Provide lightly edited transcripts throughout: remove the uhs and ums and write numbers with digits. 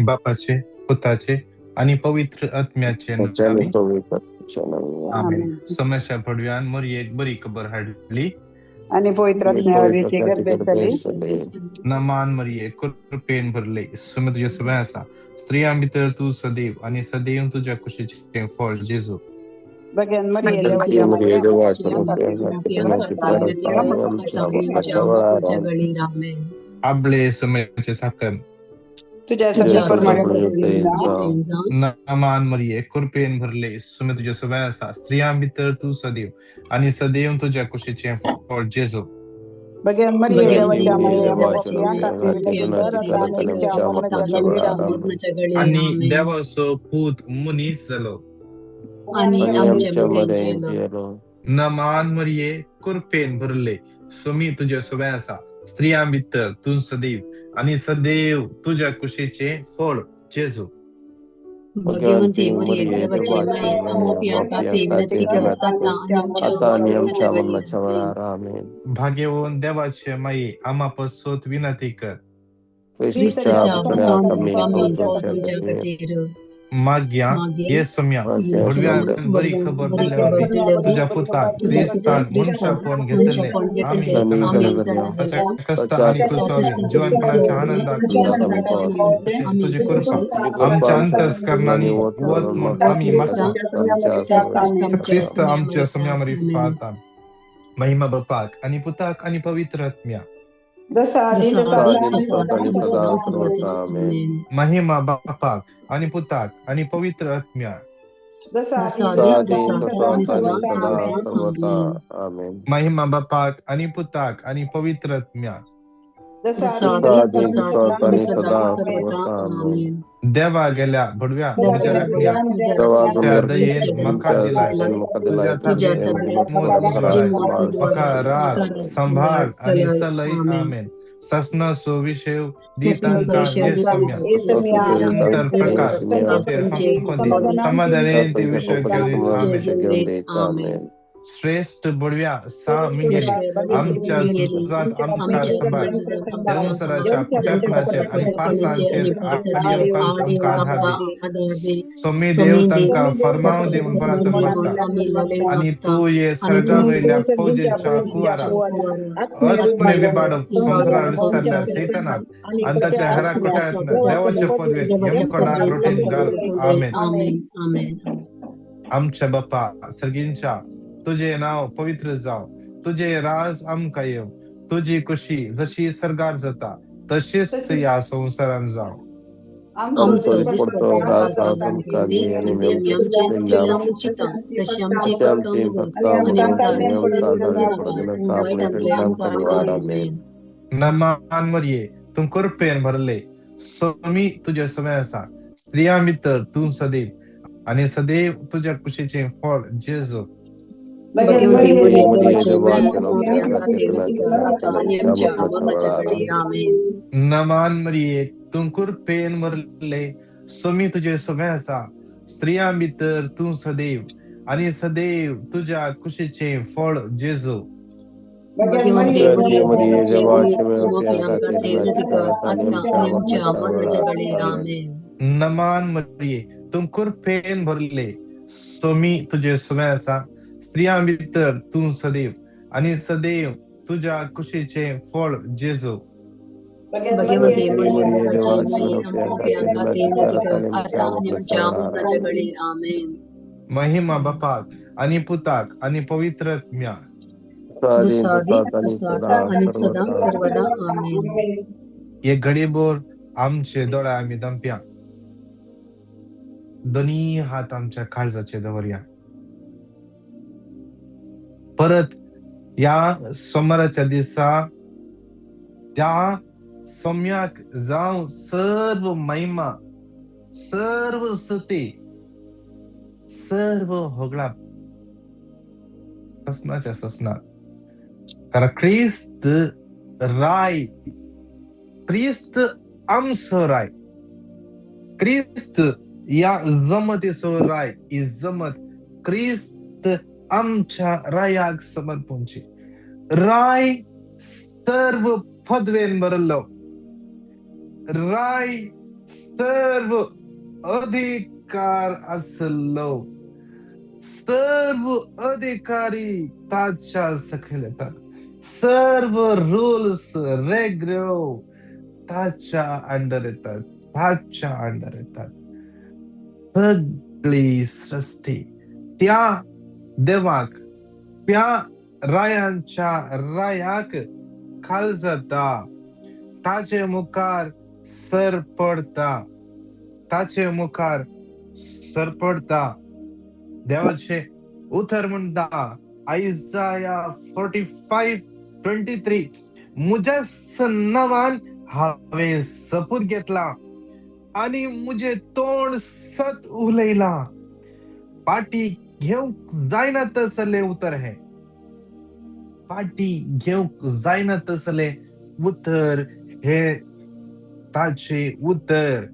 बापाचे, पुताचे आनी पवित्र आत्म्याचे नांवी, आमेन. समस्या पडव्यान मरयेक बरी खबर हाडली आनी पवित्र आत्म्याचे गर्भेत जाली. नमान मरिये, कृपेन भरले, सुमे तुझे सगळें आसा, स्त्रियां भितर तूं सदैव आनी सदैव तुज्या कुशीचें फळ जेजू. भगवान मरिये, देवाच्या माये, आबले सुमेचे साकर तुझ्या सगळ्या. नमान मरिये, कृपेन भरले, सुमे तुझे सगळें आसा, स्त्रियां भितर तूं सदैव आनी सदैव तुज्या कुशीचें फळ जेजू. भगवान मरिये, देवाच्या माये, आनी देवाचो पूत मनीस जालो आनी आमच्या मरें. नमान मरिये, कृपेन भरले, सुमी तुझे सगळें आसा, स्त्रियां भितर तूं सदैव आनी सदैव तुज्या कुशीचें फळ जेजू. भगवंती मरिये, देवाची माये, आमच्या खातीर विनंती कर आता आणि आमच्या मरणाच्या वेळार. आमेन. भाग्यवंत देवाचे माये, आमा पासत विनंती कर. क्रिस्ताच्या आमी तुमच्या खातीर. माग्या हे सम्या भडव्यान बरी खबर दिल्यावरी तुझ्या पुताक क्रिस्तान मनुष्यपण घेतले आमी ताच्या कश्ट आनी क्रुसावरी जिवनपणाच्या आनंदाक तुझी कृपा आमच्या अंतस्करणांनी वत म्हूण आमी मागता. क्रिस्त आमच्या सम्या मारिफात. महिमा बापाक आनी पुताक आनी पवित्र आत्म्या. महिमा बापाक आनी पुताक आनी पवित्र आत्म्या. महिमा बापाक आनी पुताक आनी पवित्र आत्म्या. देवा गेल्या भडव्या म्हज्या राखण्या, त्या दयेन म्हाका दिलाय तुज्या उजवाडाय, म्हाका राग सांबाळ आनी सलय. आमेन. ससनाचो विशय दी तांकां हे सम्या अंतर प्रकाश समाधानेन ते विशय घेवन. आमेन. श्रेष्ठ बडव्या सा मिंगेली, आमच्या झुजांत आमकां सांबाळ, देंवसराच्या कुट्यापणाचेर आनी पासांचेर आनी आमकां आधार दी. सोमी देव तांकां फर्माव दी म्हूण परातन मागता आनी तूं ये सर्गा वयल्या फौजेच्या कुवारा आत्मे विबाडूंक संवसारार विसरल्या सैतानाक आनी ताच्या हेरा कोट्यांत देवाचे पदवेन यमकोणाक रोटेन घाल. आमेन. आमच्या बापा सर्गींच्या, तुझे नाव पवित्र जाव, तुझे राज आमकां येवं, तुजी खुशी जशी सर्गार जाता तशीच ह्या संवसारान जावं. आमचो दिसपट्टो घास आज आमकां दी आनी आमी आमच्या चुकिल्ल्या चिंता तशी आमची आनी आमकां वायटांतले आमकां निवार. आमेन. नमान मरिये, तूं कृपेन भरले, स्वामी तुजे सगळें आसा, स्त्रियां भितर तूं सदैव आनी सदैव तुज्या कुशीचें फळ जेजू. भगवती मरिये, देवाची माये, आमच्या खातीर विनंती कर आता आनी आमच्या मरणाच्या वेळार. आमेन. नमान मरिये, तूं कृपेन भरले, स्वामी तुजे सगळें आसा, स्त्रियां भितर तूं सदैव आनी सदैव तुज्या कुशीचें फळ जेजू. भगवती मरिये, देवाची माये, आमच्या खातीर विनंती कर आता आनी आमच्या मरणाच्या वेळार. आमेन. नमान मरिये, तूं कृपेन भरले, स्वामी तुजे सगळें आसा, स्त्रियां भितर तूं सदैव आनी सदैव तुज्या कुशीचें फळ जेजू. भगवती मरिये, देवाची माये, आमच्या खातीर विनंती कर आता आनी आमच्या मरणाच्या वेळार. आमेन. महिमा बापाक आनी पुताक आनी पवित्र आत्म्या. जसो आदी तसो आता आनी सदां सर्वदा. आमेन. एक घडीभर आमचे दोळे आमी दमप्या, दोनी हात आमच्या काळजाचे दवरया. परत ह्या सोमाराच्या दिसा त्या सोम्याक जावं सर्व महिमा, सर्व स्तुती, सर्व होगळाप ससनाच्या ससनात. कारण क्रिस्त राय, क्रिस्त आमचो राय, क्रिस्त ह्या जमतीचो राय, ही जमत क्रिस्त आमच्या रायाक समर्पणची. राय सर्व पदवेन भरलो, राय सर्व अधिकार आसलो, सर्व अधिकारी ताच्या सकयल येतात, सर्व रुल्स रेग्रो ताच्या अंडर येतात, ताच्या अंडर येतात. सगळी सृष्टी त्या देवाक, त्या रायांच्या रायाक खाल जाता, ताचे मुखार सर पडता, ताचे मुखार सर पडता. देवाचे उतर म्हणटा आयजाया 45:23, म्हज्या नांवान हांवें सपूत घेतला आनी म्हजें तोंड सत उलयलां, पाटी घेवंक जायना तसलें उतर हें, पाटी घेवंक जायना तसलें उतर हें ताचें उतर,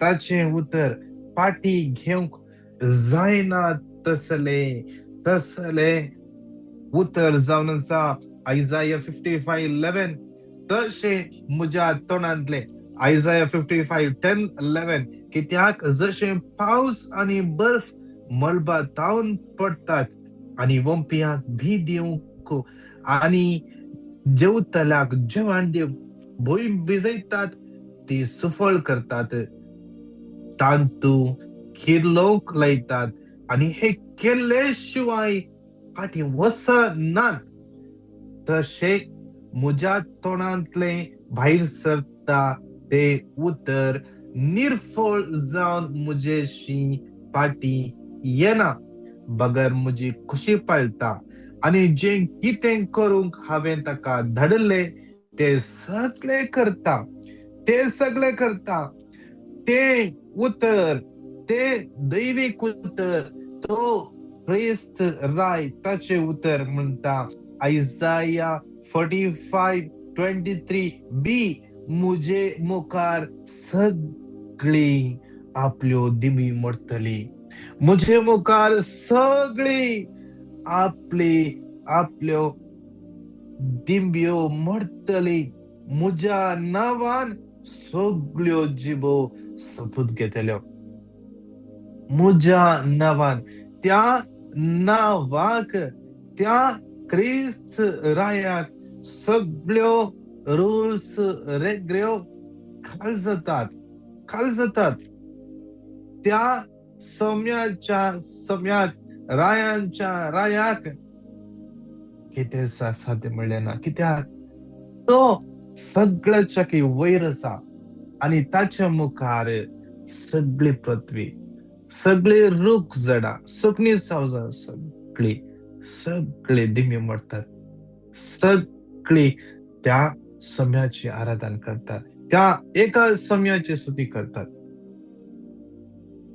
ताचें उतर पाटी घेवंक जायना तसलें तसलें उतर जावन आसा. आयजाया 55:11, तशें म्हज्या तोंडांतलें. आयजाया 55:10-11, कित्याक जशें पावस आनी बर्फ मळबा तावन पडटात आनी वोंपयांक भी दिवंक आनी जेवतल्याक जेवण दिवंक भूंय भिजयतात, ती सुफळ करतात, तांतू किर्लोवंक लायतात आनी हे केल्ले शिवाय फाटीं वचनात, तशें म्हज्या तोंडांतलें भायर सरता ते उतर निर्फळ जावन म्हजेशी फाटीं येना, बगर म्हजी खुशी पाळटा आनी जें कितें करूंक हांवें ताका धाडिल्लें ते सगळें करता, ते सगळें करता. ते उतर, ते दैवीक उतर, तो क्रिस्त राय ताचें उतर म्हणटा आयजाया 45:23 बी, म्हजे मुखार सगळी आपल्यो दिमी मोडटली, म्हजे मुखार सगळी आपली आपल्यो दिंब्यो मोडटली, म्हज्या नांवान सगळ्यो जिबो सपूत घेतल्यो. म्हज्या नांवान, त्या नांवाक, त्या क्रिस्त रायाक सगळ्यो रुल्स रेग्रो खाल जातात, खाल जातात. त्या सम्याच्या सम्याक, रायांच्या रायाक कितें साध्य म्हणलें ना, कित्याक तो सगळ्याच्या की वयर आसा आनी ताच्या मुखार सगळी पृथ्वी, सगळी रूख झाडां, सुकणीं सावजां, सगळी सगळी दिमी मोडटात, सगळी त्या सम्याची आराधन करतात, त्या एका सम्याची स्तुती करतात.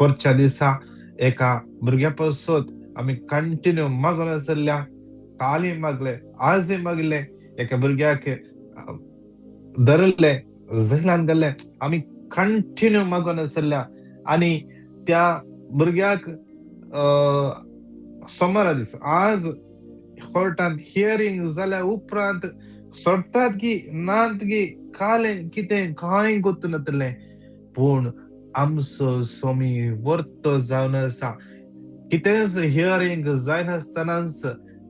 परच्या दिसा एका भुरग्या पासून आमी कंटिन्यू मागून आशिल्ल्या, कालय मागले, आजय मागले, एका भुरग्याक धरिल्ले, झैलान गेल्ले, आमी कंटिन्यू मागून आशिल्ल्या आनी त्या भुरग्याक सोमारा दीस आज कोर्टांत हियरींग जाल्या उपरांत सोडटात की नात की कालें कितें कांय गोत्तू नातलें, पूण आमचो स्वामी वर्तो जावन आसा. कितेंच हियरींग जायनासतनाच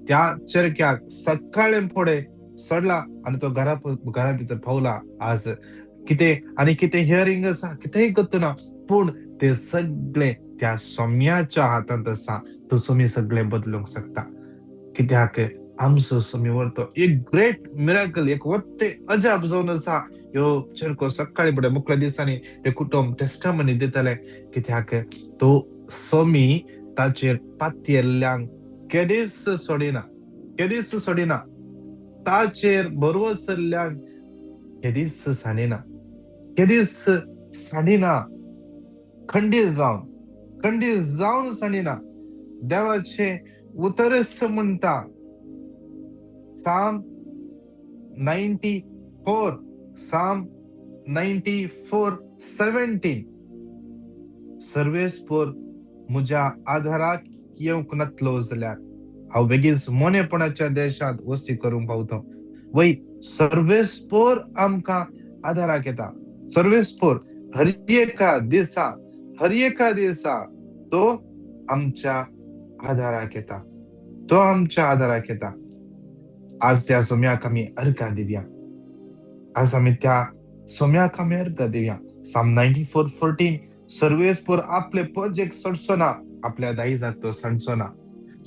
त्या चेरक्याक सकाळी फुडें सोडला आनी तो घरा घरा भितर पावला. आज कितें आनी कितें हियरींग आसा कितेंय गोत्तू ना, पूण ते सगळे त्या सोम्याच्या हातांत आसा. तो सोमी सगळे बदलूंक शकता, कित्याक आमचो सोमी व्हरतो. एक ग्रेट मिराकल, एक वर्ते अजाप जावन आसा. ह्यो चेरको सकाळी फुडें मुखल्या दिसांनी ते कुटुंब टेस्टमनी दितले, कित्याक तो सोमी ताचेर पातयेल्ल्यांक केदीच सोडिना, केदीच सोडिना, ताचेर बरवसल्ल्यांक केदीच सांडिना, केदीच सांडिना, खंडीत जावन, खंडीत जावन सांडिना. देवाचें उतरच म्हणटा Psalm 94, Psalm 94:17, सर्वेस्पोर म्हज्या आधाराक येवंक नातलो जाल्यार हांव बेगीन मोनेपणाच्या देशांत वस्ती करूंक पावतो. वय सर्वेस्पोर आमकां आधाराक येता, सर्वेस्पोर हर एका दिसा, हर एका दिसा तो आमच्या आदाराक येता, तो आमच्या आदाराक येता. आज त्या सोम्याक आमी अर्गां दिवया, आज आमी त्या सोम्याक आमी अर्गां दिवया. साम 94:14, सर्वेस्पर आपले परजेक सोडचो ना, आपल्या दायजाक तो सांडचो ना.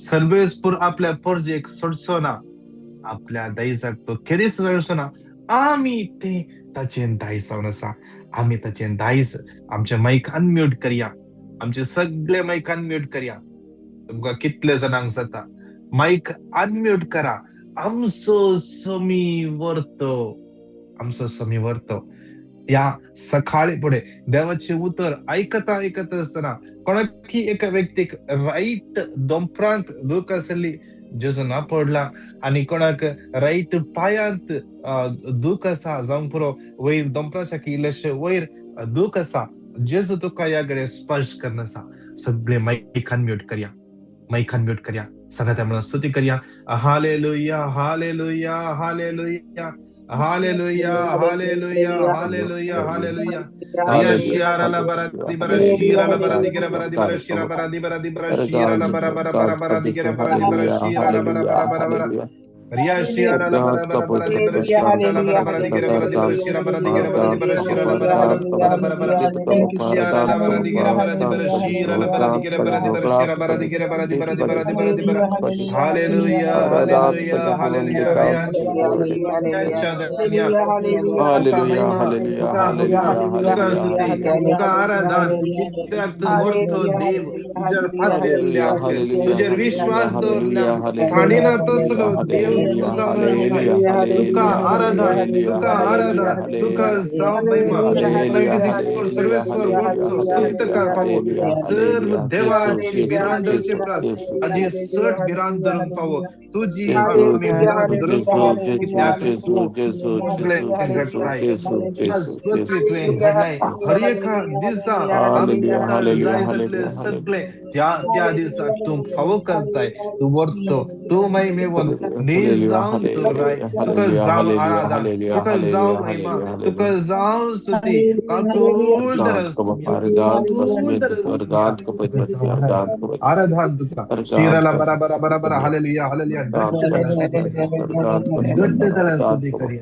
सर्वेस्पर आपल्या परजेक सोडचो ना, आपल्या दायजाक तो केरीच सोडचो ना. आमी ते ताचें दायज जावन आसा, आमी ताचें दायज. आमचे मायक अनम्यूट करया, आमचे सगळे मायक अनम्यूट करया. तुमकां कितले जाणांक जाता, मायक अनम्यूट करा. आमचो समी व्हरतो, आमचो समी व्हरतो. ह्या सकाळी फुडें देवाचें उतर आयकता आयकता आसतना कोणाकी एका व्यक्तीक रायट दोंपरांत दूख आसली, जेजू ना पडला, आनी कोणाक रायट पायांत दूख आसा, जावंक पुरो वयर दोंपराच्या इल्लेशे वयर दूख आसा, जेजू तुका ह्या घडये स्पर्श करना आसा. सगळे मायक अनम्यूट करया, मायक अनम्यूट करया, सगळ्या म्हणून स्तुती करया. Hallelujah, hallelujah, hallelujah, hallelujah, hallelujah, hallelujah, hallelujah. शिरा बरा दी बरा शिरा बरा दी गिरा बरा दी बरा शिरा बरा दी बरा दी बरा शिरा बरा बरा बरा बरा दी गिरा बरा दी बरा शिरा बरा बरा बरा बरा रिया शिरा बरा बरा बरा दी बरा शिरा बरा बरा दी गिरा बरा दी बरा शिरा बरा दी गिरा बरा दी बरा शिरा बरा बरा बरा बरा बरा शिरा बरा दी गिरा बरा दी बरा शिरा बरा दी गिरा बरा दी बरा शिरा बरा दी गिरा बरा दी बरा दी बरा दी बरा दी बरा. Hallelujah, hallelujah, hallelujah. तुका स्तुती, तुका आराधन, कित्याक तूं व्हरतो देव, तुजेर पातेल्ल्या तुजेर विश्वास दवरल्या सांडिना तसलो देव तूं जावन आसाय. तुका आराधन, तुका आराधन, तुका जावं महिमा. 96 सर्वेस्पर व्हरतो स्तुती तुका पावो. सर्व देवाची भिरांत धरचे प्रास आजी सट भिरांत धरूंक पावो, तुजी आमी भिरांत धरूंक पावो, कित्याक तूं सगळें घडटाय, स्वत्वी तुवें घडलाय. हर एका दिसा आमकां जाय जातलें सगळें त्या त्या दिसाक तूं फावो करताय. तूं व्हरतो, तूं महिमेवन नीज जावन तूं राय. तुका जावं आराधन, तुका जावं महिमा, तुका जावं स्तुती. काकूळ आराधन तुका. शिराला बरा बरा बरा बरा. Hallelujah, hallelujah. घट्ट जाल्यार स्तुती करया,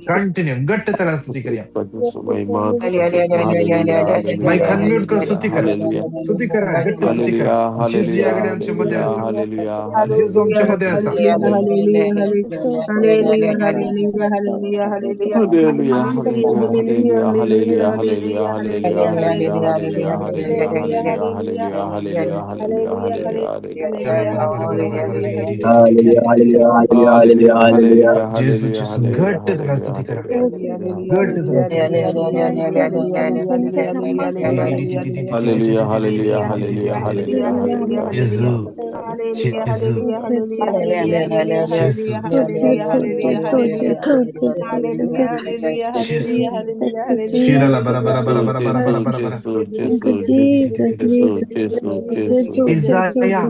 कंटिन्यू घट्ट जाल्यार स्तुती करया. मायक अनम्यूट कर, स्तुती करा, स्तुती करा, घट्ट स्तुती करा. जेजू ह्या घडये आमचे मध्ये आसा, जेजू आमचे मध्ये आसा. जेजू जेजू घट्ट जाल्यार स्तुती करा, घट्ट जाल्यार स्तुती करा. जेजू जेजू जेजू जेजू. शिराला बरा बरा बरा बरा बरा बरा बरा बरा. Isaiah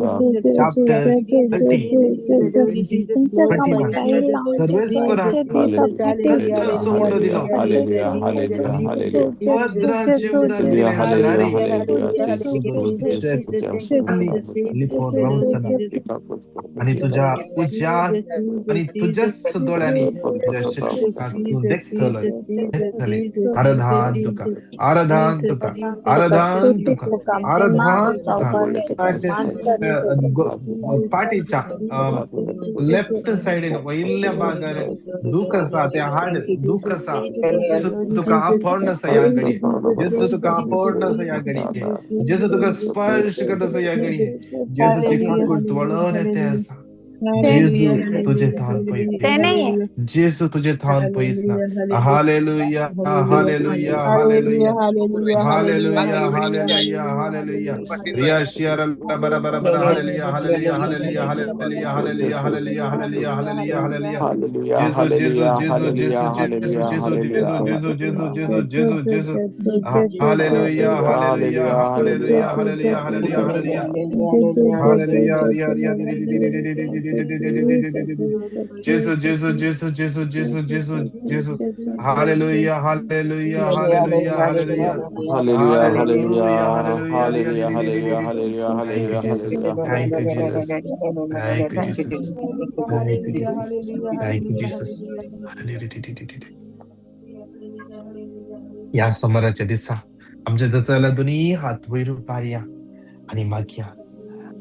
chapter 30, 20, 21. सर्वेस्परान कसलो उडो दिलो आनी पदराचें उदक दिलें जाल्यार आनी लिपोवन रावचो ना, आनी तुज्या उज्यान आनी तुज्याच दोळ्यांनी तुज्या शिक्षकाक तूं देखतलो. दिसतलें. आराधन तुका, आराधन तुका, आराधन तुका, आराधन तुका. पाटीच्या लेफ्ट सायडीन वयल्या भागार दूख आसा, तें हाड दूख आसा. तुका आपोवण आसा ह्या घडये, जेजू तुका आपोवण आसा ह्या घडये, जेजू तुका स्पर्श करता आसा ह्या घडये. जेजूची काकूळ वळोन येते आसा. जेजू तुझे थान पयस ना, जेजू तुझे थान पयस ना. Hallelujah, hallelujah, hallelujah, hallelujah, hallelujah, hallelujah. Riya शियारा बरा बरा बरा. Hallelujah, hallelujah, hallelujah, hallelujah, hallelujah, hallelujah, hallelujah, hallelujah, hallelujah. जेजू जेजू जेजू जेजू जेजू जेजू जेजू जेजू जेजू जेजू जेजू. Hallelujah, hallelujah, hallelujah, hallelujah, hallelujah, hallelujah, hallelujah. जेजू जेजू जेजू जेजू जेजू जेजू जेजू. Hallelujah hallelujah hallelujah hallelujah hallelujah hallelujah hallelujah hallelujah. Hallelujah hallelujah thank you hallelujah Jesus, hallelujah. Thank you Jesus, thank you Jesus, thank you Jesus, thank you Jesus. ह्या सोमाराच्या दिसा आमच्या दत्ताला दोन्ही हात वयर उबारया आनी मागया,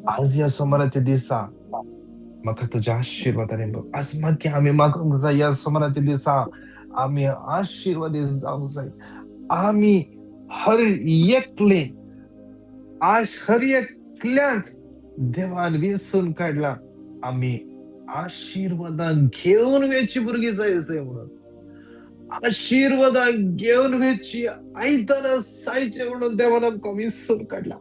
आज ह्या सोमाराच्या दिसा म्हाका तुज्या आशिर्वादान भर. आज मागया, आमी मागूंक जाय ह्या सोमाराच्या दिसा आमी आशिर्वादीत जावंक जाय. आमी हर एकले आज हर एकल्याक देवान विसून काडला, आमी आशिर्वादान घेवन वेची भुरगीं जाय जाय म्हणून, आशिर्वादान घेवन वेची आयदनां जायचे म्हणून देवान आमकां विसून काडला.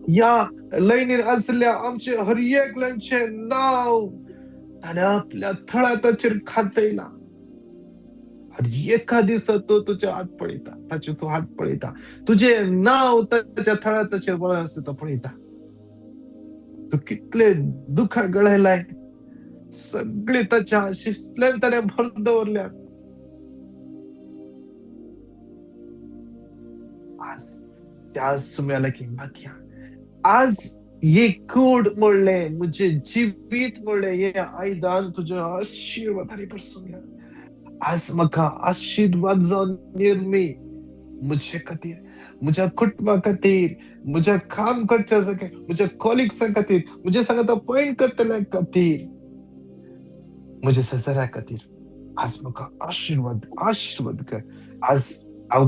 ह्या लयनीर आसल्या आमचे हर एकल्याचें नांव ताणें आपल्या थळाताचेर खातयलां. हर एका दिसा तो तुजे हात पळयता, ताचे तूं हात पळयता, तुजें नांव ताच्या थळाताचेर बळ आसा तो पळयता. तूं कितले दुखां गळयलाय, सगळी ताच्या आशिश्तल्यान ताणें भर दवरल्या. आज त्या सुम्या लागीं मागया, आज हे कूड म्हणलें, म्हजें जिवीत म्हणलें, हें आयदन तुज्या आशिर्वादांनी भरसूया. आज म्हाका आशिर्वाद जावन निर्मी म्हजे खातीर, म्हज्या कुटुंबा खातीर, म्हज्या काम करच्या जाग्यार, म्हज्या कॉलिग्सां खातीर, म्हज्या सांगाता पॉयंट करतल्या खातीर, म्हज्या शेजाऱ्या खातीर. आज म्हाका आशिर्वाद आशिर्वाद कर. आज हांव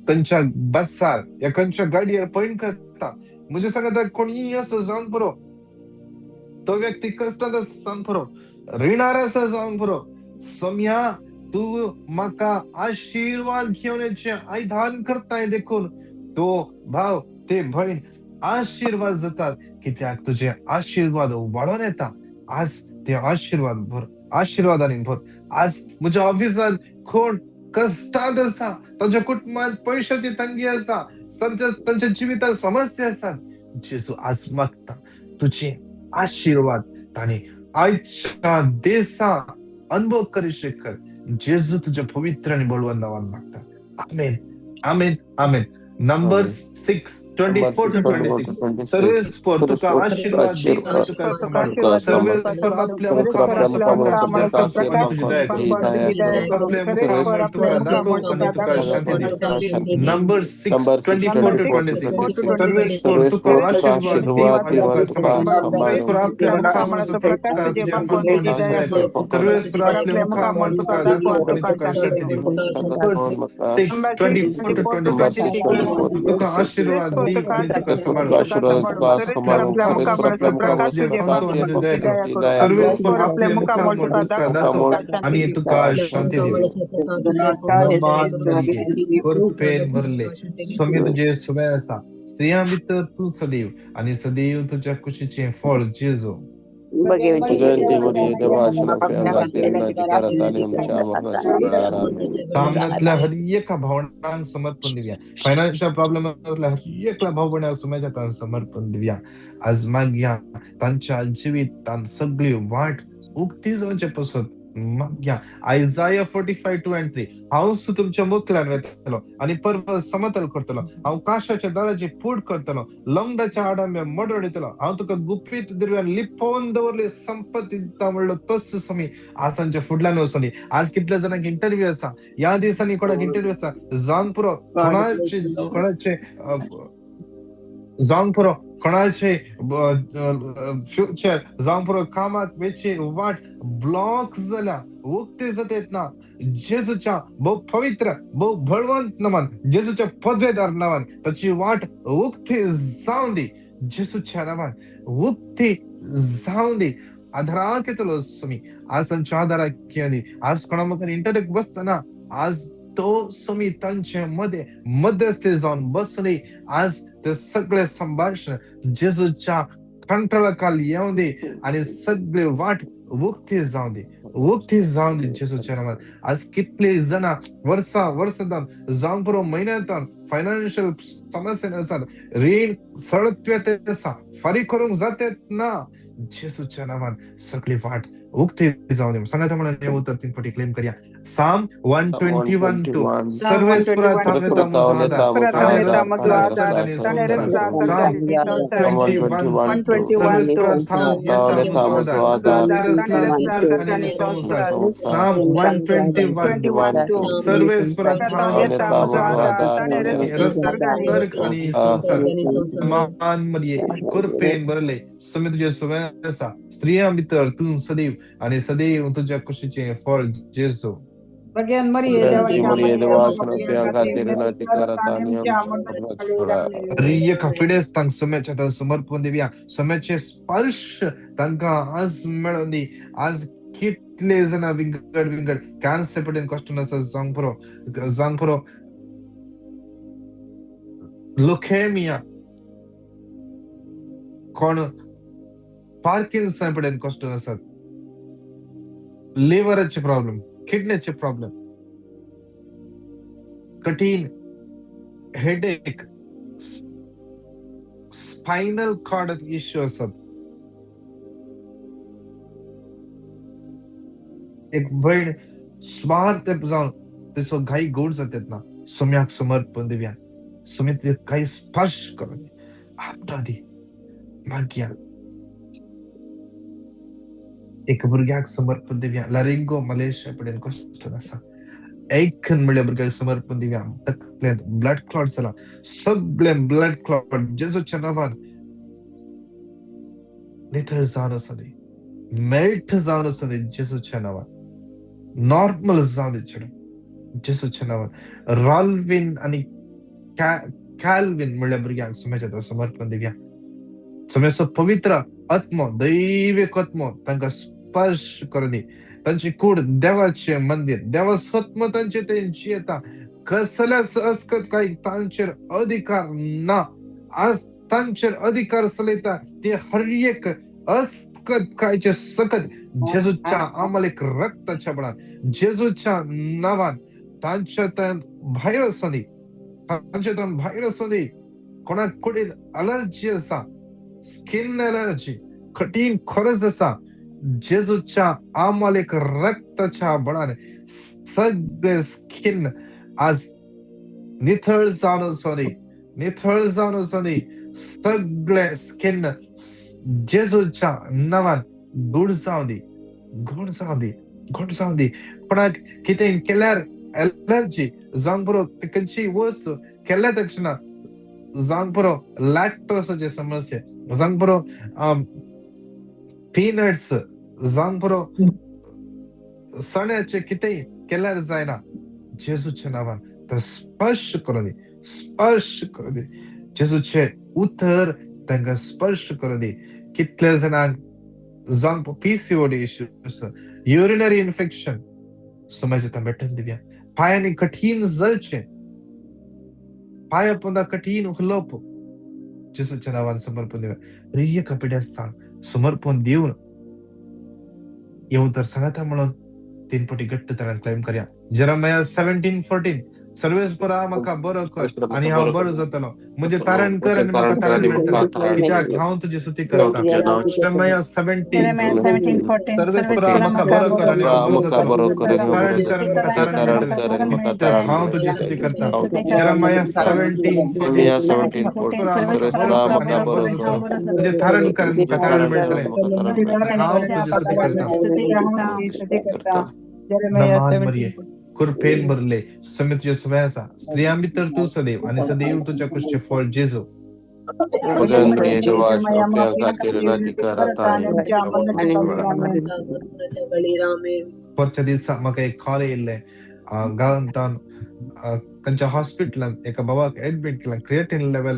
खंयच्या बसार या खंयच्या गाडयेर पॉयंट करता, म्हज्या सांगाता कोणीय आसा जावंक पुरो, तो व्यक्ती कश्टांत आसा जावंक पुरो, रिणार आसा जावंक पुरो, सोम्या तूं म्हाका आशिर्वाद घेवन येवचें आयदान करताय देखून तो भाव ते भयण आशिर्वाद जातात, कित्याक तुजे आशिर्वाद वाडोवन येता. आज ते आशिर्वाद भर, आशिर्वादांनी भर. आज म्हज्या ऑफिसांत कोण कश्टांत आसा, तांच्या कुटुंबांत पयशाची तंगी आसा, तांच्या जिवितांत समस्या आसात, जेजू आज मागता तुजे आशिर्वाद तांणी आयच्या दिसा अनुभव करी शकत. जेजू तुज्या पवित्र आनी बळवंत नांवान मागता, आमेन आमेन आमेन. Numbers 6:24 to 26. सर्वेस्पर तुका आशिर्वाद दी आनी तुका सांबाळ. सर्वेस्पर आपल्या मुखामळाचो प्रकाश तुजेर आनी तुजी दया करूं. आपल्या मुखामळ तुका दाखोवं आनी तुका शांती दी. Numbers 6:24 to 26. सर्वेस्पर तुका आशिर्वाद दी आनी तुका सांबाळ. सर्वेस्पर आपल्या मुखामळाचो प्रकाश तुजेर फांकूं आनी तुजी दया करूं. सर्वेस्पर आपल्या मुखामळ तुका दाखोवं आनी तुका शांती दी. Numbers 6:24 to 26. तुका आशिर्वाद दी आनी तुका सांबाळ. आपल्या मुखामळाचो प्रकाश तुजेर फांकूं आनी तुजी दया करूं. सर्वेस्पर आपल्या मुखामळ तुका दाखोवं आनी तुका शांती दी. कृपेन भरले स्वामी तुजे सुवे आसा, स्त्रियां भितर तूं सदैव आनी सदैव तुज्या कुशीचें फळ जेजू. सामन्यातल्या हर एका भावनांक समर्पण दिवया. फायनान्शियल प्रॉब्लेम आसल्या हर एकल्या भाव भयणाक सुम्याच्या हातान समर्पण दिवया. आज मागया तांच्या जिवितांत सगळी वाट उक्ती जावचे पसत मागया. आयजाया 45:2 and 3. हांव तुमच्या मुखल्यान वेतलो आनी पर्वत समतल करतलो, हांव काशाच्या दाराची पूट करतलो, लंगडाच्या आडांबे मडवडयतलो, हांव तुका गुपीत दिव्यान लिपोवन दवरली संपत्ती दिता म्हणलो तोच स्वामी आज तांच्या फुडल्यान वचोनी. आज कितल्या जाणांक इंटरव्यू आसा, ह्या दिसांनी कोणाक इंटरव्यू आसा जावंक पुरो, कोणाचे कोणाचे जावंक पुरो, कोणाचे फ्युचर जावंक पुरो, कामाक वेची वाट ब्लॉक जाल्या, उक्ती जाता ना. जेजूच्या भोव पवित्र भोव बळवंत नांवान, जेजूच्या पदवेदार नांवान ताची वाट उक्ती जावं दी. जेजूच्या नांवान उक्ती जावं दी. आधाराक येतलो स्वामी, आज आमच्या आधाराक येवं दी. आज कोणा मुखार इंटरव्यूक बसतना आज तो स्वामी तांचे मध्ये मध्यस्थी जावन बसली. आज ते सगळे संभाषण जेजूच्या कंट्रोला येवं दी आनी सगळे वाट उक्ती जावं दी, उक्ती जावं दी जेजूच्या नांवान. आज कितली जाणां वर्सां वर्सां जावं पुरो म्हयन्यांत फायनान्शियल समस्या आसात, रीण सडत आसा, फारीक करूंक जाता ना. जेसूच्या नांवान सगळी वाट उक्ती जावन दी. सांगाता म्हणून हें उतर तीन फावटी क्लेम करया. साम 121:2 सर्वेस्परा तांव येता म्हजो आदार, ताणें रस्ता स्वर्ग आनी संवसार. साम 21:2 सर्वेस्परा थांव येता म्हजो आदार, ताणें रचला स्वर्ग आनी संवसार. साम 121:2 सर्वेस्परा थांव येता म्हजो आदार, ताणें रचला स्वर्ग आनी संवसार. मान मरिये कृपेन भरले, सुमी तुजें सुवें आसा, स्त्रियां भितर तूं सदैव आनी सदैव तुज्या कुशीचें फळ जेजू. रिय पिडेस्तांक सुम्याच्या हातान समर्पण दिवया. सुम्याचे स्पर्श तांकां आज मेळोन दी. आज कितले जाणां विंगड विंगड कॅन्सर पडेन कश्ट आसा, जावंक पुरो, जावंक पुरो लुकेमिया, कोण पार्किन्सन पडेन कश्ट आसात, लिव्हराचे प्रॉब्लेम, किडनीचे प्रॉब्लेम, कठीण हेडेक, स्पायनल कॉर्ड इश्यू आसात. एक भयण सुमार तेंप जावन तेचो घाई गोड जातात ना, सोम्याक समर्पण दिवया. सोम्या ते काही स्पर्श करून दी, आपटा दी, मागया. एक भुरग्याक समर्पण दिवया. लारिंगो मलेशिया पडेन कश्ट आसा, एक म्हणल्या भुरग्याक समर्पण दिवया. तकलेंत ब्लड क्लॉट जाला, सगळे ब्लड क्लॉट जेजूच्या नांवान नितळ जावन आसूं दी, मेल्ट जावन आसूं दी जेजूच्या नांवान, नॉर्मल जावन दी चेडूं जेजूच्या नांवान. रॉल्विन आनी कॅल्विन म्हणल्या भुरग्यांक सुम्याच्या हातान समर्पण दिवया. सुम्याचो पवित्र आत्मो, दैवीक आत्मो तांकां स्पर्श करून दी. तांची कूड देवाचें मंदीर, देवाचो आत्मो तांचे थंय जियेता. कसल्याच अस्कत काय तांचेर अधिकार ना. आज तांचेर अधिकार चलयता ते हर एक अस्कत कायचे सकत जेजूच्या आमलेक रक्ताच्या बळान, जेजूच्या नांवान तांच्या तयान भायर आसूं दी, तांच्या तयान भायर आसूं दी. कोणाक कुडीन अलर्जी आसा, स्किन अलर्जी, कठीण खरस आसा, जेजूच्या आमलेक रक्ताच्या बळान सगळे स्किन आज निथळ जावन आसूं दी, निथळ जावन आसूं दी. सगळे स्किन जेजूच्या नांवान गोड जावं दी, गोड जावं दी, गोड जावं दी. कोणाक कितें केल्यार एलर्जी जावंक पुरो, खंयची वस्त केल्या तक्षणा जावंक पुरो, लॅक्टोसाची समस्या जावंक पुरो, पिनट्स जावंक पुरो, सण्याचें कितेंय केल्यार जायना, जेजूच्या नांवान तो स्पर्श करूं दी, स्पर्श करूं दी. जेजूचें उतर तांकां स्पर्श करूं दी. कितले जाणांक जावंक पीसीओडी इश्यूज, युरिनरी इन्फेक्शन, समाजाच्या तां भेटून दिवया. पांयांनी कठीण जलचें, पांया पोंदा कठीण उलोवप, जेजूच्या नांवान समर्पण दिवया. प्रिय कपिड्यास्तांक समर्पण दिवन येवं तर सांगाता म्हणून तीन पटी घट्ट तरान क्लेम करया. जेरमाया 17:14 सर्वेस्परा म्हाका बरो कर आनी हांव बरो जातलो, म्हजें तारण कर आनी म्हाका तारण मेळटलें, कित्याक हांव तुजी स्तुती करता. जेरमाया 17:14 सर्वेस्परा म्हाका बरो कर आनी हांव बरो जातलो, तारण कर आनी म्हाका तारण मेळटलें, कित्याक हांव तुजी स्तुती करता. जेरमाया 17:14 सर्वेस्परा म्हाका बरो कर आनी हांव बरो जातलो, म्हजें तारण कर आनी म्हाका तारण मेळटलें, हांव तुजी स्तुती करता. दमान मरिये कृपेन भरले, समे तुजें सुवें आसा, स्त्रियां भितर तूं सदैव आनी सदैव तुज्या कुशीचें फळ जेजू. परच्या दिसा म्हाका एक कॉल येयल्लें, गांवांत खंयच्या हॉस्पिटलांत एका बाबाक एडमीट केलां, क्रिएटीन लेवल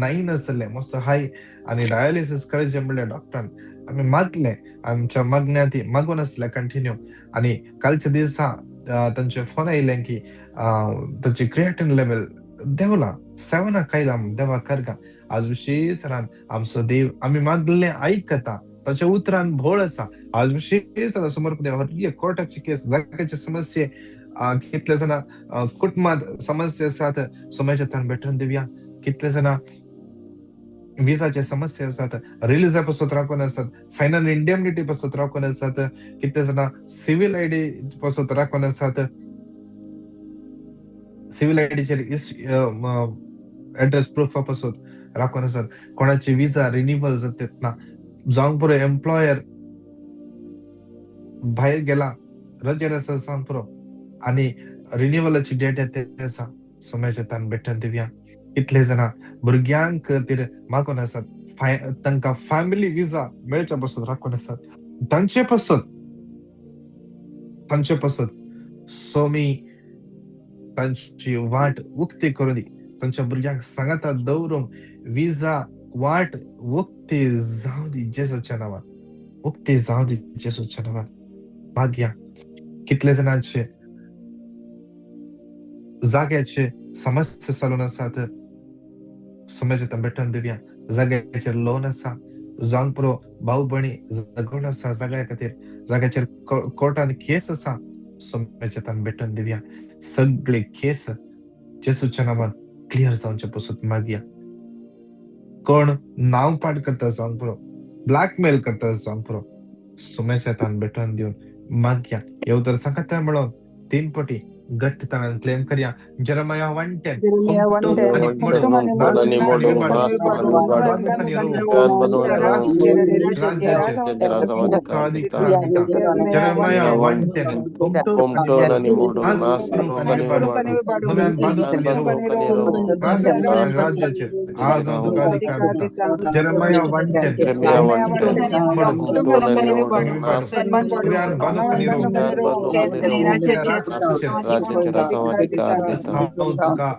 9 आसलें, मस्त हाय, आनी डायलिसीस करचें म्हणलें डॉक्टरान. आमी मागलें, आमच्या मागण्या ती मागून आसलें कंटिन्यू, आनी कालच्या दिसा तांचे फोन आयलें की ताचें क्रिएटीन लेवल देंवलां, 7 आयलां देवा करगा. आज विशेष रान आमचो देव आमी मागलें आयकता, ताच्या उतरान भोळ आसा. आज विशेष समर्पण देव हर कोर्टाची केस, जाग्याची समस्ये, कितले जाणां कुटुंबांत समस्या आसात, समाजाच्या तान भेटून दिवया. कितले जाणां विजाचे समस्या आसात, रिलीजा पासत राखून आसात, फायनल इंडेमनिटी पासत राखून आसात, कितले जाणां सिवील आयडी पासत राखून आसात, सिवील आयडीचेर एड्रेस प्रुफा पासत राखून आसात, कोणाची विजा रिन्युअल जाता ना, जावंक पुरो एम्प्लॉयर भायर गेला रजेर आसा जावंक पुरो आनी रिन्युअलाची डेट येता ते आसा, सोम्याच्या तान भेटून दिवया. कितले जाणां भुरग्यांक खातीर मागून आसात, तांकां फॅमिली विजा मेळच्या पासत राखून आसात, तांचे पासत सोमी तांची वाट उक्ती करून दी, तांच्या भुरग्यांक सांगाता दवरूंक विजा वाट उक्ती जावं दी जेजूच्या नांवान, उक्ती जावं दी जेजूच्या नांवान. मागया कितले जाणांचे जाग्याचे समस्या चालून आसात, सोम्याच्या भेटून दिवया. जाग्याचेर लोन आसा, जावंक पुरो भाव भयणी झगडून आसा जाग्या खातीर, जाग्याचेर कोर्टान केस आसा, सोम्याच्या भेटून दिवया. सगळे केस जेजूच्या नांवान क्लियर जावचे पासून मागया. कोण नांव पाठ करता जावंक पुरो, ब्लॅकमेल करता जावंक पुरो, सोम्याच्या तान भेटून दिवन मागया. येवतर सांगता म्हणून 3 पटी घट्ट ताणान क्लेम करया. जेरेमिया 1:10,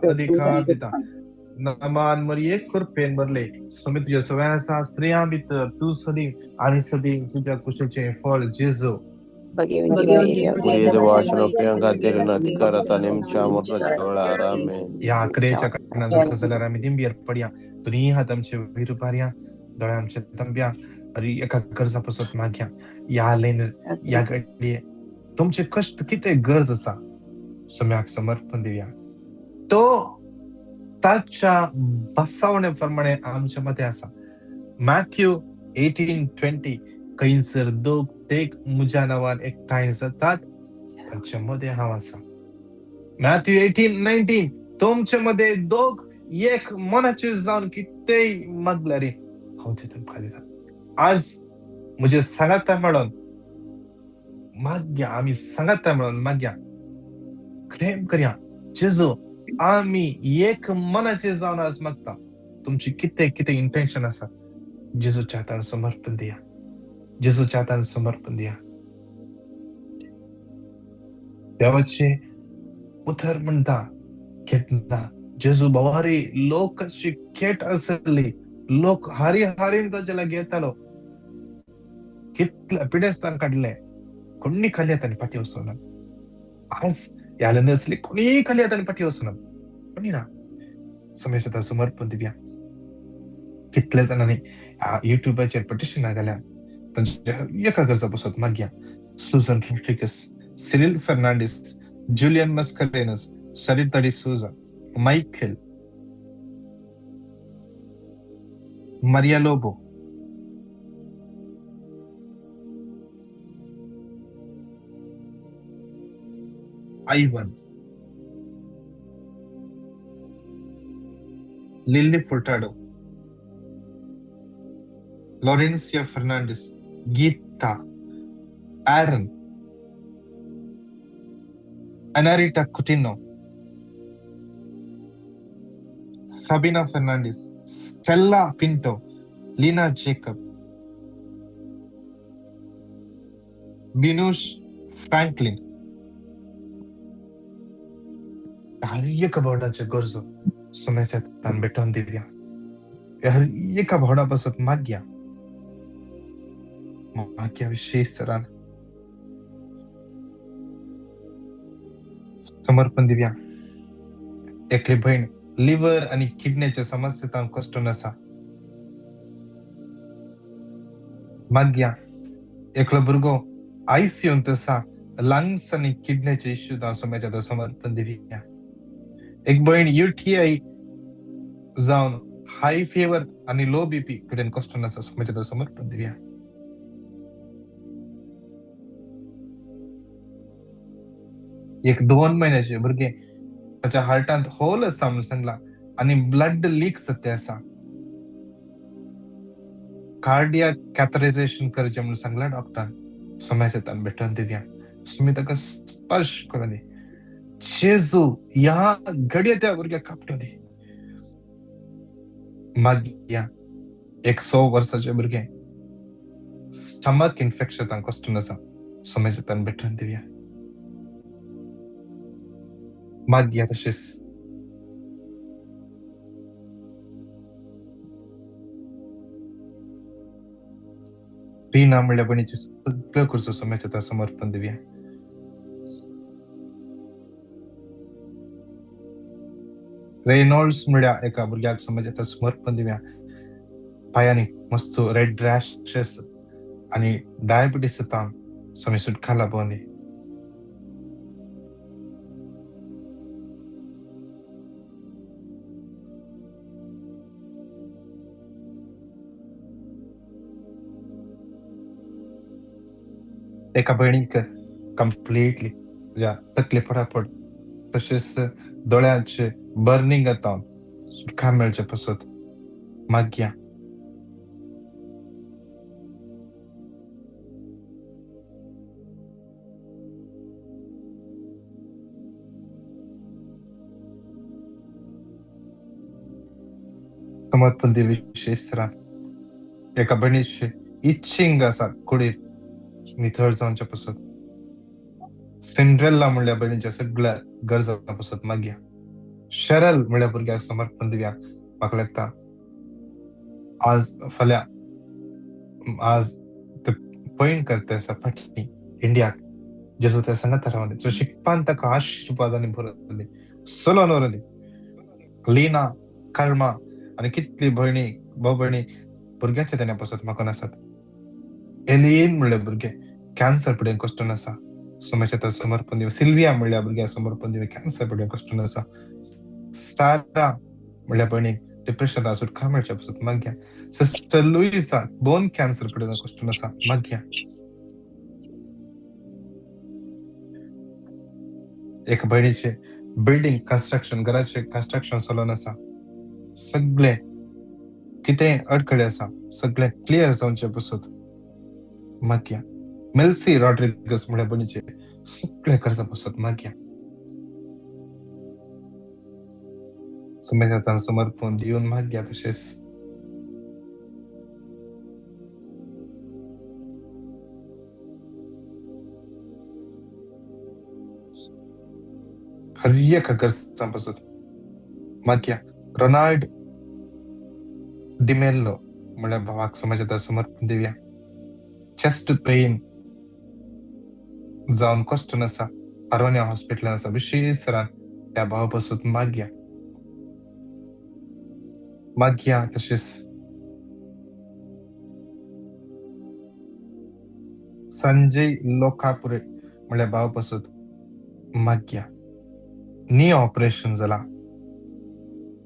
अधिकार दिता. नमान मरिये कृपेन भरले, सुमी तुज्या सगळ्या आसा, स्त्रियां भितर तूं सदी आनी सदी तुज्या कुशीचें फळ जेजू. ह्या क्रियेच्या कारणान जाता जाल्यार आमी दिंबयेर पडया, दोनी हात आमचे वयर उबारया, दोळे आमचे तांबया, आनी एका गरजा पासत मागया. ह्या लेन ह्या घडये तुमचे कश्ट कितें गरज आसा सोम्याक समर्पण दिवया. तो ताच्या बसावणे प्रमाणे आमच्या मदें आसा. मॅथ्यू 18:20, खंयसर दोग तेग म्हज्या नांवान एकठांय जातात तांचे मदें हांव आसा. मॅथ्यू 18:19, तुमचे मदें दोग एक मनाचे जावन कितेंय मागल्यार हांव तें तुमकां दिता. आज म्हजें सांगाता म्हणून मागया, आमी सांगाता म्हणून मागया, क्लेम करया, जेजू आमी एक मनाचे जावन आज मागता. तुमची कितें कितें इंटेन्शन आसा जेजूच्या हातान समर्पण दिया, जेजूच्या हातान समर्पण दिया. देवाचे उतर म्हणटा केन्ना जेजू भवारी लोक अशी खेट आसली, लोक हारी हारीन ताच्या लागीं येतालो, कितल्या पिडेस्तान काडले, कोणी खाली हातांनी फाटी वचना. आज ह्या नसली कोणी खाली हातांनी फाटी वचना, कोणी ना. समेस्त समर्पण दिवया. कितले जाणांनी युट्यूबाचेर पिटिशनां घाल्या, तांच्या एका गरजा पासत मागया. Susan Rodrigues, Cyril Fernandes, Julian Mascarenhas, Sarita D'Souza, Michael, Maria Lobo, Ivan, Lily Furtado, Laurencia Fernandes, Geetha, Aaron, Anarita Coutinho, Sabina Fernandes, Stella Pinto, Leena Jacob, Binush Franklin. हर एका भावडाचे गरजो सोम्याच्या हातान भेटोवन दिवया. हर एका भावडा पासत मागया, मागया विशेष तरान समर्पण दिवया. एकली भयण लिव्हर आनी किडनेच्या समस्येंत कश्टून आसा, मागया. एकलो भुरगो आयसीयूंत आसा, लंग्स आनी किडनेचे इश्यू सोम्याच्या समर्पण दिवया. एक भयण युटीआय जावन हाय फिवर आनी लो बीपी कडेन कश्ट आसा सोम्याच्या समर्पण दिवया. एक 2 म्हयन्याचे भुरगें ताच्या हार्टांत होल आसा म्हणून सांगला आनी ब्लड लीक जाता आसा. कार्डियाक कॅथरायझेशन करचें म्हणून सांगला डॉक्टरान. सोम्याच्या तान भेटून दिवया. सुमी ताका स्पर्श करून दी. जेजू ह्या घडये त्या भुरग्याक कापटो दी. मागीर एक 100 वर्साचे भुरगें स्टमक इन्फेक्शन कश्ट आसा. सोम्याच्या तान भेटून दिवया. मागीर तशेंच रीना म्हणल्या भयणीचे सगळ्यो गरजो सोम्याच्या समर्पण दिवया. रेनॉल्ड्स म्हणल्या एका भुरग्याक सोम्याच्या समर्पण दिवया. पांयांनी मस्त रेड रॅशेस आनी डायबिटीस जाता. सोमी सुटका लाबोवन दी. एका भयणीक कंप्लिटली तकली फटाफट तशेंच दोळ्यांचे बर्निंग जाता सुटका मेळचे पासत मागया. समर्पण दी विशेष एका भयणीचे इच्छिंग आसा कुडीर निथळ जावच्या पासत. सिंड्रेल्ला म्हणल्या भयणीच्या सगळ्या गरजां पासत मागया. शरल म्हणल्या भुरग्याक समर्पण दिवया. म्हाका लागता आज फाल्यां आज ते पयण करता आसा फाटीं इंडियाक जेजू त्या सांगात रावंदी. सो शिकपान ताका आशिर्वादांनी भरून दी. सोलोन व्हरून दी. लीना कर्मा आनी कितली भयणी भाव भयणी भुरग्याच्या तेन्ना पासत म्हाका नासात. एलिन म्हणल्या भुरगें कॅन्सर पिडेन कश्ट आसा. सोम्याच्या समर्पण दिवया. सिल्विया म्हणल्या भुरग्याक समर्पण दिवया. कॅन्सर पिडेन कश्ट आसा. सारा म्हणल्या भयणीक डिप्रेशन सुटका मेळच्या पासत मागया. सिस्टर लुईसा बोन कॅन्सर पिडेन कश्ट आसा मागया. एका भयणीचे बिल्डींग कन्स्ट्रक्शन घराचे कन्स्ट्रक्शन चलोवन आसा. सगळे कितें अडखळे आसा सगळे क्लियर जावचे पासत मागया. मेल्सी रॉड्रिगस म्हणल्या भयणीचे सगळे गरजां पासत मागया. सोम्याच्या समर्पण दिवन मागया. तशेंच हर एका गरजां पासत मागया. रोनाल्ड डिमेल्लो म्हणल्या भावाक सोम्याच्या समर्पण दिवया. चेस्ट पेन जावन कश्ट आसा. अरोनिया हॉस्पिटलान आसा. विशेष सरान त्या भावा पासत मागया. मागया. तशेंच संजय लोकापुरे म्हणल्या भावा पासत मागया. नी ऑपरेशन जाला.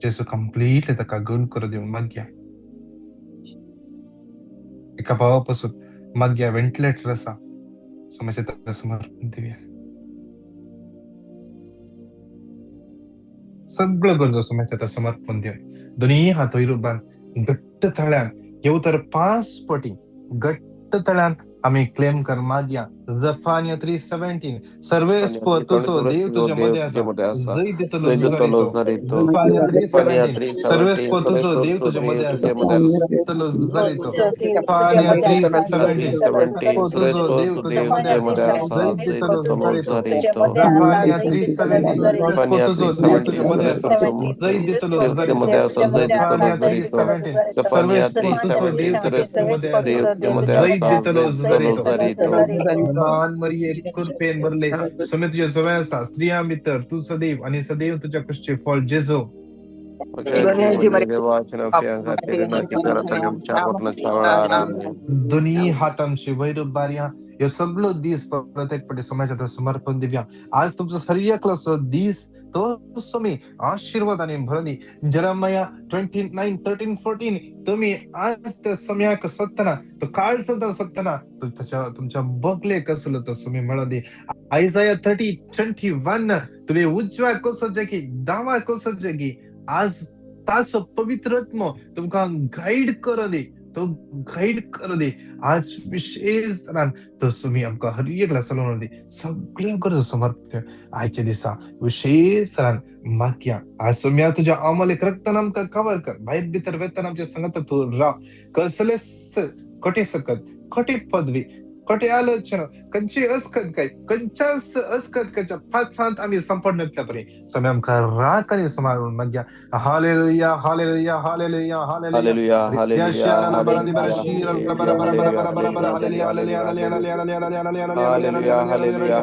जेजू कंप्लिटली ताका गुण करून दिवन मागया. एका भावा पासत मागया. व्हेंटिलेटर आसा. सोम्याच्या समर्पण दिवया. सगळ्यो गरजो सोम्याच्या समर्पण दिवया. दोनूय हात वयर बांद घट्ट तळ्यान येव तर 5 पटी घट्ट तळ्यान आमी क्लेम कर मागया. जफानिया 3:17 सर्वेस्पर तुजो देव तुज्या मदें आसा. जैत दितलो झुजारी तो. जफानिया 3:17 सर्वेस्पर तुजो देव तुज्या मदें आसा. दितलो झुजारी तो. जफानिया 3:17 सर्वेस्पर तुजो देव तुज्या मदें आसा. जैत दितलो झुजारी तो. जफानिया 3:17 सर्वेस्पर तुजो देव तुज्या मदें आसा. जैत दितलो झुजारी तो. जफानिया 3:17 सर्वेस्पर तुजो देव तुज्या मदें आसा. जैत दितलो झुजारी तो. मान मरिये कृपेन भरले सुमे तुझे सवय आसा. स्त्रियां भितर तूं सदैव आनी सदैव तुज्या कुशीचें फळ जेजू. दोन्ही हात आमचे वयर बारया. ह्यो सगळो दीस परत एक पटी सोम्याच्या समर्पण दिवया. आज तुमचो हर एकलो दीस तो स्वामी आशीर्वाद आनी भरून दी. जेरेमिया 29:13-14, तुम्ही आज त्या सम्याक सोदतना, तो काळ सुद्दां सोदतना, ताच्या तुमच्या बगलेक आसलो तो स्वामी मेळोन दी. आयजाया 30:21, तुमी उजव्याक वचोचें की दाव्याक वचोचें की आज ताचो पवित्र आत्मो तुमकां गायड करूं दी, तो गायड करूं दी. आज विशेष तो स्वामी आमकां हर एकल्या चलोवन दी. सगळ्यो गरजो समर्पित आयच्या दिसा विशेष मागया. आज सोम्या तुझ्या अमोलेक रक्तान आमकां कवर कर. भायर भितर वेतना आमच्या संगत तूं राव. कसलेच कटे सकत, कटे पदवी, कटे आलोचना, खंयची अस्कत काय, खंयच्याच अस्कत पाचांत आमी संपडनातल्या परी स्वामी आमकां राख आनी सांबाळ मागया. Hallelujah, hallelujah, hallelujah, hallelujah. Hallelujah, hallelujah, hallelujah, hallelujah.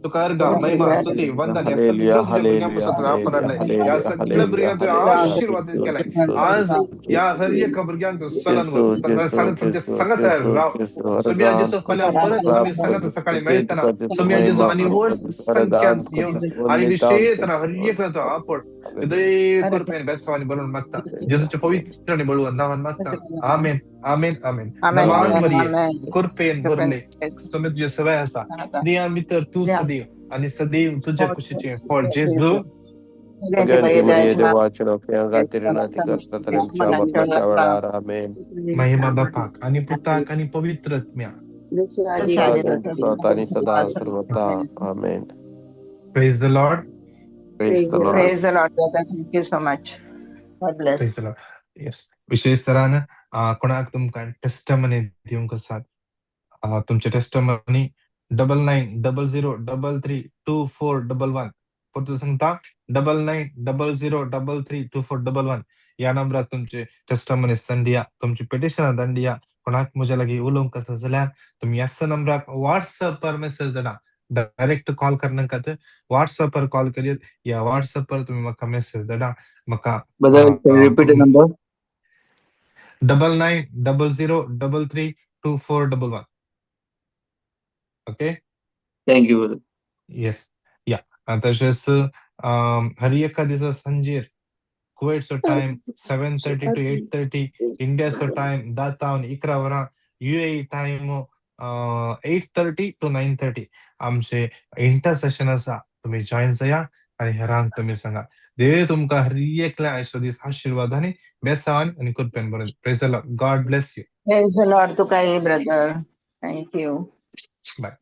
तुका अर्घ, महिमा, स्तुती, वंदन या सगळं तुझ्या भुरग्यां तुवें आपणाले या सगळ्या भुरग्यांक तुवें आशीर्वाद केलाय. आज या हर एका भुरग्यांक तूं चलन व्हर, तुमच्या संगत राव. सोम्या जेजू, फाल्यां परत आमी संगत सकाळी मेळटना सोम्या जेजू, आनी व्हड संख्यान येवन आनी विशेष हर एकला तो आपड हृदय कृपेन बेसावानी बरोवन मागता. जेजूच्या पवित्र आनी बळवंत नांवान मागता. आमेन, आमेन, आमेन. नवान मरिये, कृपेन भरले, सोम्या तुजे सवय आसा. स्त्रियां भितर तूं सदैव आनी सदैव तुज्या कुशीचें फळ जेजू. महिमा बापाक आनी पुताक आनी पवित्र आत्म्या. आमेन. Praise the Lord. Praise the Lord. Praise the Lord, brother. Thank you so much. God bless. Praise the Lord. Yes. विशेष तरान कोणाक तुमकां टेस्टमनी दिवंक आसात, तुमचे testimony 9900332411. परतून सांगता, 9900332411 ह्या नंबराक तुमचे टेस्टमनी सेंड, तुमची पिटिशनां धाडिया. कोणाक म्हज्या लागीं उलोवंक आसा जाल्यार तुमी ह्याच नंबराक व्हॉट्सएपार मेसेज धाडा. डायरेक्ट कॉल करनाकात, व्हॉट्सएपार कॉल करीत या व्हॉट्सएपार तुमी म्हाका मेसेज धाडा म्हाका. Brother, can you repeat the number? 9900332411. Okay. Thank you, brother. Yes, या. तशेंच हर एका दिसा सांजेर कुवेटचो टायम 7:30 to 8:30, इंडियाचो टायम 10 तावन 11 वरां, युएई टायम 8:30 to 9:30 आमचे इंटरसेशन आसा. तुमी जॉयन जाया आनी हेरांक तुमी सांगा. देव तुमकां हर एकल्या आयचो दीस आशिर्वादांनी, बेसावान आनी कृपेन भरून. Praise the Lord. God bless you. Praise the Lord तुकाय, brother. Thank you. Bye.